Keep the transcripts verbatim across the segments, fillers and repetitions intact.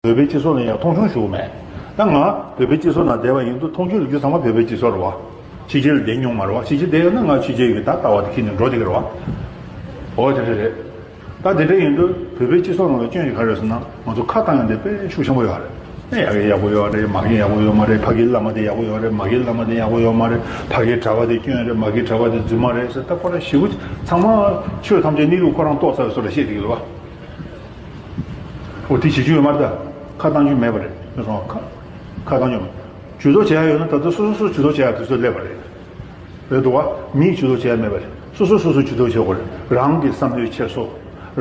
བོད་པའི་སྤྱི་ཚོགས་ལ་ཡང་མཐོང་ཆུང་ཞུ་གི་མེད། ད་ང་བོད་པའི་སྤྱི་ཚོགས་ནང་བསྡད་པ་ཡིན་དུས་མཐོང་ཆུང་ལབ་རྒྱུ་ཚང་མ་བོད་པའི་སྤྱི་ཚོགས་རེད་བ། ཕྱི་རྒྱལ་ལ་བསྡད་མྱོང་མ་རེད་བ། ཕྱི་རྒྱལ་བསྡད་ཡོད་ན་ང་ཕྱི་རྒྱལ་གྱི་ད་ལྟ་བ་དེ་ཁྱེར་ནས་འགྲོ་བསྡད་ཀྱི་རེད་བ། འོ་དེ་འདྲ་རེད། ད་དེ་འདྲ་ཡིན་དུས་བོད་པའི་སྤྱི་ཚོགས་ནང་ལ་སྐྱོན་ཞིག་ག་རེ་རེད་ཟེར་ན། ང་ཚོ་ཁ་བཏང་ཡག་དེ་དཔེ་ཤུགས་ཆེན་པོ་ཡོད་རེད། ཨེ་ཡ་གི་ཡག་པོ་ཡོད་རེད། མ་གི་ཡག་པོ་ཡོད་མ་རེད། ཕ་གིའི་བླ་མ་དེ་ཡག་པོ་ཡོད་རེད། མ་གིའི་བླ་མ་དེ་ཡག་པོ་ཡོད་མ་རེད། ཕ་གིའི་གྲྭ་པ་དེ་སྐྱོན་རེད། མ་གིའི་གྲྭ་པ་དེ་རྫུན་མ་རེད་ཟེར། ད་ཁོ་རང་ཞེ་པོ་ཚང་མ་ཆོས་ཐམས་ཅད་གནས་ལུགས་ཁོ་རང་རྟོགས་ཚར་བའི་བཟོ་འདྲ་བཤད་བསྡད་ཀྱི་རེད་བ། འོ་དེ་བྱེད་རྒྱུ་ཡོད་མ་རེད། ད་ཁ་བཏང་རྒྱུ་མེད་པ་རེད། མི་སོང་ཁ་ཁ་བཏང་རྒྱུ་མེད། ཇུས་གཏོགས་བྱེད་ཡ་ཡོད་ན་ད་ལྟ་སོ་སོ་སོ་ཇུས་གཏོགས་བྱེད་ཡ་དུས་ཚོད་སླེབས་པ་རེད། རེད་འདུག་བ། མིས་ཇུས་གཏོགས་བྱེད་ཡ་མེད་པ་རེད། སོ་སོ་སོ་སོ་ཇུས་གཏོགས་བྱེད་དགོས་རེད། རང་གི་བསམ་བློའི་འཁྱེར་སོ།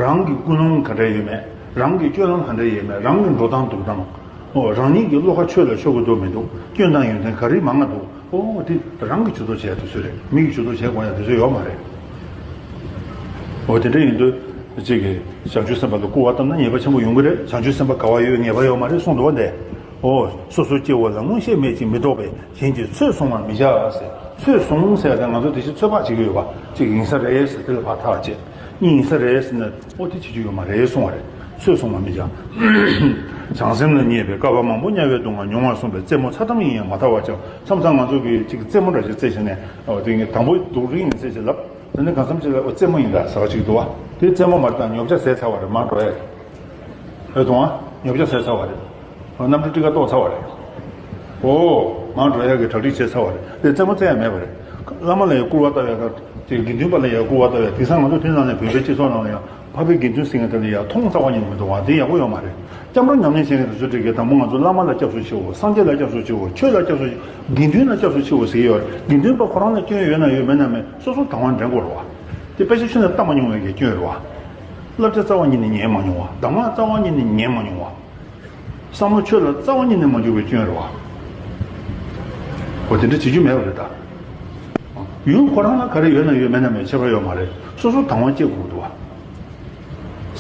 རང་གི་ཀུན་སློང་ག་འདྲ་ཡོད་མེད། རང་གི་སྤྱོད་ལམ་ག་འདྲ་ཡོད་མེད། རང་གི་འགྲོ་སྟངས་འདུག་སྟངས། འོ་རང་ཉིད་ཀྱི་བློ་ཁ་ཆོས་ལ་ཕྱོགས་ཀྱི་འདུག་མི་འདུག་སྐྱོན་དང་ཡོན་ཏན་ག་རེ་མང་ང་འདུག་འོ་དེ་རང་གི་ཇུས་གཏོགས་བྱེད་ཡ་དུས་ཚོད་རེད། མི་གི་ཇུས་གཏོགས་བྱེད་དགོས་ཡ་དུས་ཚོད་ཡོད་མ་རེད། འོ་དེ་འདྲ་ཡིན་དུས་གཅིག་གིས་བྱང་ཆུབ་སེམས་དཔའ་ལ་སྐུར་བ་བཏབ་ན་ཉེས་པ་ཆེན་པོ་ཡོང་གི་རེད། བྱང་ཆུབ་སེམས་དཔའ་དགའ་བ་ཡོད་ཉེས་པ་ཡོད་མ་རེད་གསུངས་འདུག་བ་འདས། འོ། སོ་སོའི་སྐྱེ་བོ་ལ་མངོན་ཤེས་མེད་ཅིང་མི་རྟོག་པས་གཞན་གྱི་ཚོད་བཟུང་བར་མི་བྱ་ཟེར། ཚོད་བཟུང་ཟེར་ཏེ་ང་ཚོ་དེ་བཞིན་ཚོད་དཔག་བྱེད་ཀྱི་ཡོད་པ། གཅིག་ཡིན་ས་རེད་ཟེར་དེ་ལ་ཕར་ཐག་བཅད། གཉིས་ཡིན་ས་རེད་ཟེར་ན་ཨོ་དེ་བྱེད་རྒྱུ་ཡོད་མ་རེད་གསུང་བ་རེད། ཚོད་བཟུང་བར་མི་བྱ། བྱང་སེམས་ལ་བརྙས་པས་བསྐལ་པ་མང་པོ་དམྱལ་བའི་སྡུག་བསྔལ་མྱོང་བར་གསུངས་པས་རྩེད་མོ་ཚ་ཐམ་ཡིན་ཡང་མ་ཐར་བར་བྱ། མཚམས་མཚམས་ང་ཚོ་གིས་གཅིག་རྩེད་མོ་འདྲ་ཞིག་རྩེད་བྱས་ནས་ཨོ་དེ་ངས་དང་པོ་སྡུག་རིང་ནས་རྩེད་བྱས་ལབ། དེ་ནས་གང་འཚམ་ཅིག་ལ་ཨོ་རྩེད་མོ་ཡིན་ད་ཟེར་བ་ཅིག་འདུག་བ། དེ་རྩེད་མོ་མ་རེད་ད་ཉོ་ཆ་ཟས་ཚར་བ་རེད་མར་འགྲོ་ཡས། ཨེ་དུང་བ། ཉོ་ཆ་ཟས་ཚར་བ་རེད། གནམ་གྲུ་ཊི་ཀ་གཏོང་ཚར་བ་རེད། ཨོ། མར་འགྲོ་ཡག་གི་གྲ་སྒྲིག་བྱས་ཚར་བ་རེད། དེ་རྩེད་མོ་རྩེ་ཡ་མེད་པ་རེད། བླ་མ་ལ་ཡང་སྐུར་བ་བཏབ་ཡ་དང་དེ་དགེ་འདུན་པ་ལ་ཡང་སྐུར་བ་བཏབ་ཡ། དེང་སང་ང་ཚོ་དེ་ནང་ནས་བོད་པའི་སྤྱི་ཚོགས་ནང་ལ་ཡང་འཕགས་པའི་དགེ་འདུན་ཟེར་མཁན་དེ་ལ་ཡང་མཐོང་རྩ་བ་ཉིད་ནས་མི་འདུག་བ། དེ་ཡག་པོ་ཡོད་མ་རེད། སྐྱབས་འགྲོ་ཉམས་ལེན་བྱེད་མཁན་དེ་ཚོ་འགྲིག་གི། དང་པོ་ང་ཚོ་བླ་མ་ལ་སྐྱབས་སུ་མཆིའོ། སངས་རྒྱས་ལ་སྐྱབས་སུ་མཆིའོ། ཆོས་ལ་སྐྱབས་སུ་མཆིའོ། དགེ་འདུན་ལ་སྐྱབས་སུ་མཆིའོ་ཟེར་གྱི་ཡོད་རེད། དགེ་འདུན་པ་ཁོ་རང་ལ་སྐྱོན་ཡོད་ན་ཡོད་མེད་ན་མེད་སོ་སོ་དང་བ་འདྲེན་དགོས་རེད་བ། དེ་དཔེ་ཆ་ཁྱོན་ནས་ལྟ་མ་མྱོང་བའི་གི་སྐྱོན་རེད་བ། བསླབ་བྱ་རྩ་བ་ཉིད་ནས་ཉན་མ་མྱོང་བ། གདམས་ངག་རྩ་བ་ཉིད་ནས་ཉན་མ་མྱོང་བ། བསམ་བློ་ཆོས་ལ་རྩ་བ་ཉིད་ནས་མ་འཇུག་པའི་སྐྱོན་རེད་བ། འོ་དེ་འདྲ་བྱེད་རྒྱུ་མེད་པ་རེད་ད། ཡུལ་ཁོ་རང་ལ་ག་རེ་ཡོད་ན་ཡོད་མེད་ན་མེད་ཁྱད་པར་ཡོད་མ་རེད། སོ་སོ་དང་བ་སྐྱེ་དགོས་འདུག་བ།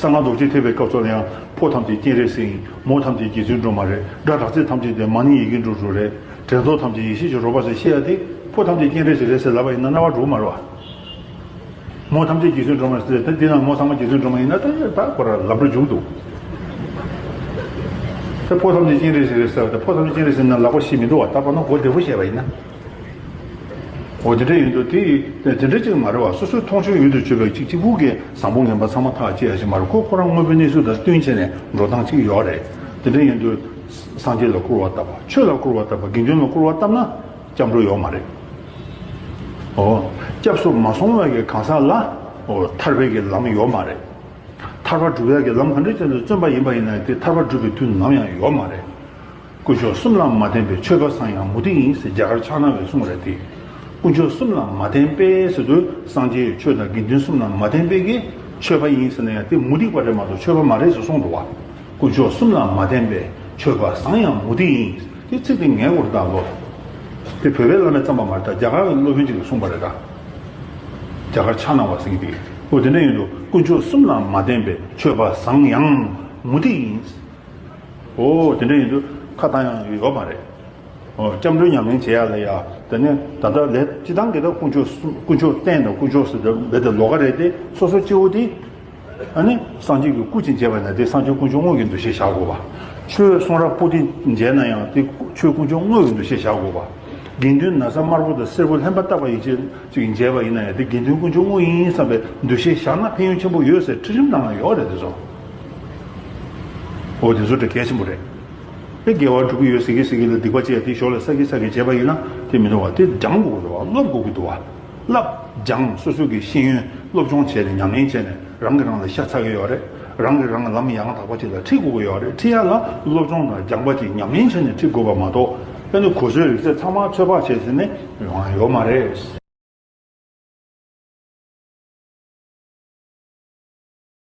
གསང་སྔགས་རྡོ་རྗེ་ཐེག་པའི་སྐབས་སུ་ཡང་ཕོ་ཐམས་ཅད་སྤྱན་རས་གཟིགས་ཡིན། མོ་ཐམས་ཅད་རྗེ་བཙུན་སྒྲོལ་མ་རེད། སྒྲ་གྲགས་ཚད་ཐམས་ཅད་དེ་མ་ཎི་ཡི་གེ་འབྲུ་དྲུག་རེད། དྲན་རྟོག་ཐམས་ཅད་ཡེ་ཤེས་ཀྱི་རོལ་པ་ཟེར་བཤད་ཡ་དེ་ཕོ་ཐམས་ཅད་སྤྱན་རས་གཟིགས་རེད་ཟེར་ལབ་པ་ཡིན་ན་རྣ་བ་འགྲོ་གི་མ་རེད་བ། མོ་ཐམས་ཅད་རྗེ་བཙུན་སྒྲོལ་མ་ཟེར་ད་འདི་ན་མོ་ཚང་མ་རྗེ་བཙུན་སྒྲོལ་མ་ཡིན་ན་ད་ད་ཁོ་ར་ལམ་འགྲོ་འཇུག་འདུག་ད་ཕོ་ཐམས་ཅད་སྤྱན་རས་གཟིགས་རེད་ཟེར་བ་ད་ཕོ་ཐམས་ཅད་སྤྱན་རས་གཟིགས་ན་ལག་པ་ཤི་མི་འདུག་བ། ད་པ་ན་གོ་བདེ་པོ་བཤད་པ་ཡིན་ན། འོ་དེ་འདྲ་ཡིན་དུས་དེ་དེ་འདྲ་ཅིག་མ་རེད་བ། སོ་སོའི་མཐོང་ཆོས་ཡུལ་དུ་ཆུད་པའི་ཅིག་གཅིག་པུ་གི་བཟང་པོ་ངན་པ་ཚང་མ་ཐག་བཅད་ཡ་ཞིག་མ་རེད། ཁོ་ཁོ་རང་དངོས་པོའི་གནས་ཚུལ་དང་བསྟུན་བྱས་ནས་འགྲོ་སྟངས་ཅིག་ཡོད་རེད། དེ་འདྲ་ཡིན་དུས་སངས་རྒྱས་ལ་སྐུར་བ་བཏབ་པ། ཆོས་ལ་སྐུར་བ་བཏབ་པ། དགེ་འདུན་ལ་སྐུར་བ་བཏབ་ན། སྐྱབས་འགྲོ་ཡོད་མ་རེད། འོ། སྐྱབས་སུ་མ་སོང་བའི་གི་གང་ཟག་ལ། འོ། ཐར་པའི་གི་ལམ་ཡོད་མ་རེད། ཐར་པ་སྒྲུབ་ཡ་གི་ལམ་ག་འདྲ་ཅན་དུ་བརྩོན་པ་ཡིན་པ་ཡིན་ན་དེ་ཐར་པ་སྒྲུབ་པའི་དུས་ནམ་ཡང་ཡོད་མ་རེད། དཀོན་མཆོག་གསུམ་ལ་མ་བརྟེན་པའི་ཆོས་པ་བཟང་ཡང་མུ་སྟེགས་ཡིན་ཟེར་རྒྱ་གར་ཕྱག་ན་བའི་གསུང་རེད་དེ། དཀོན་མཆོག་གསུམ་ལ་མ་བརྟེན་པའི་ཟེར་དུས་སངས་རྒྱས་ཆོས་དང་དགེ་འདུན་གསུམ་ལ་མ་བརྟེན་པའི་གི་ཆོས་པ་ཡིན་ཟེར་ན་ཡང་དེ་མུ་སྟེགས་པ་རེད་མ་གཏོགས་ཆོས་པ་མ་རེད་ཟེར་གསུངས་འདུག་བ། དཀོན་མཆོག་གསུམ་ལ་མ་བརྟེན་པའི་ཆོས་པ་བཟང་ཡང་མུ་སྟེགས་ཡིན། དེ་ཚིག་དེ་ངའི་མགོར་བཏགས་ལོ། དེ་བོད་པའི་བླ་མའི་བརྩམས་པ་མ་རེད་ད། རྒྱ་གར་གྱི་སློབ་དཔོན་ཅིག་གིས་གསུངས་པ་རེད་ད། རྒྱ་གར་ཕྱག་ན་བ་ཟེར་མཁན་དེ། འོ་དེ་འདྲ་ཡིན་དུས་དཀོན་མཆོག་གསུམ་ལ་མ་བརྟེན་པའི་ཆོས་པ་བཟང་ཡང་མུ་སྟེགས་ཡིན། འོ་དེ་འདྲ་ཡིན་དུས་ཁ་བཏང་ཡང་ཡོད་མ་རེད། འོ་སྐྱབས་འགྲོའི་ཉམས་ལེན་བྱེད་ཡ་ལ་ཡ་དེ་ནས་ད་ལྟ་ལས་སྤྱི་བཏང་གི་ད་དཀོན་མཆོག་གསུམ་དཀོན་མཆོག་རྟེན་དང་དཀོན་མཆོག་ཟེར་ཏེ་འབད་དེ་ལོགས་ཀ་རེད་དེ། སོ་སོ་སྐྱེ་བོ་དེ། ཨ་ནི་སངས་རྒྱས་ཀྱི་སྐུ་ཅིག་མཇལ་བ་ན་དེ་སངས་རྒྱས་དཀོན་མཆོག་དངོས་ཀྱི་འདུ་ཤེས་བཞག་དགོས་པ། ཆོས་གསུང་རབ་པོ་ཏི་མཇལ་ན་ཡང་དེ་ཆོས་དཀོན་མཆོག་དངོས་ཀྱི་འདུ་ཤེས་བཞག་དགོས་པ། དགེ་འདུན་ན་བཟའ་དམར་པོ་དང་སེར་པོ་ལྷན་པ་བཏགས་པ་ཡིན་ཕྱིར་ཅིག་མཇལ་བ་ཡིན་ན་ཡང་དེ་དགེ་འདུན་དཀོན་མཆོག་དངོས་ཡིན་བསམ་པའི་འདུ་ཤེས་བཞག་ན་ཕན་ཡོན་ཆེན་པོ་ཡོད་ཟེར་ཁྲིད་རིམ་ནང་ལ་ཡོད་རེད་དེ་ཚོ། འོ་དེ་ཚོ་དེ་གལ་ཆེན་པོ་རེད། དེ་དགེ་བ་སྒྲུབ་ཀྱི་ཡོད་ཟེར་གི་ཟེར་གི་ལ་སྡིག་པ་བྱས་དེ་ཞོར་ལ་བསགས་གི་བསགས་གི་བྱས་པ་ཡིན་ན་དེ་མི་འདུག་བ། དེ་སྦྱང་དགོས་ཀྱི་འདུག་བ། སློབ་དགོས་ཀྱི་འདུག་བ། བསླབ་སྦྱང་སོ་སོ་གི་ཤེས་ཡོན་སློབ་སྦྱོང་བྱས་ནས་ཉམས་ལེན་བྱས་ནས་རང་གིས་རང་ལ་ཤ་ཚ་གི་ཡོད་རེད། རང་གིས་རང་ལ་ལམ་ཡང་དག་པ་ཅིག་ལ་ཁྲིད་དགོས་ཀྱི་ཡོད་རེད། ཁྲིད་ཡ་ལ་སློབ་སྦྱོང་དང་སྦྱངས་པ་ཅིག་ཉམས་ལེན་བྱས་ནས་ཁྲིད་དགོས་པ་མ་གཏོགས་དཔེར་ན་གོ་སོའི་རིག་རྩལ་ཚང་མ་ཚོད་དཔག་བྱས་ཟིན་ནས་ཡོང་ཡ་ཡོད་མ་རེད།